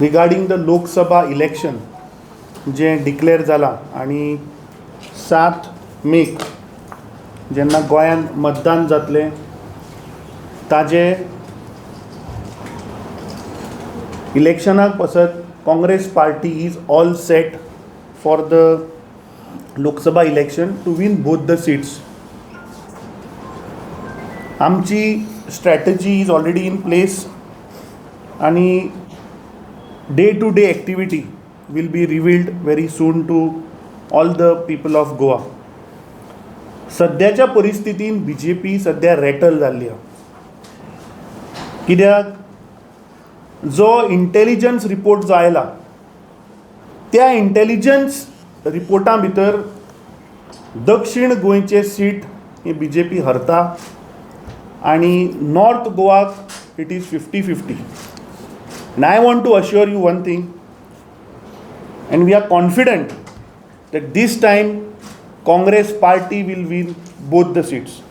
Regarding the Lok Sabha election जें declare जालां आनी 7 मेक जेन्ना गोंयांत मतदान जातलें, ताजे इलेक्शनाक पासत Congress Party is all set for the Lok Sabha election to win both the seats. आमची strategy is already in place आनी day to day activity will be revealed very soon to all the people of Goa. सद्याच्या परिस्थितीन BJP सद्या rattle जाल्ली आहा, कित्याक जो intelligence report जो आयला, त्या इंटेलिजन्स रिपोर्टा भितर दक्षिण गोंयचे सीट ही बीजेपी हरता आनी नॉर्थ गोवाक it is 50-50. And I want to assure you one thing, and we are confident that this time Congress Party will win both the seats.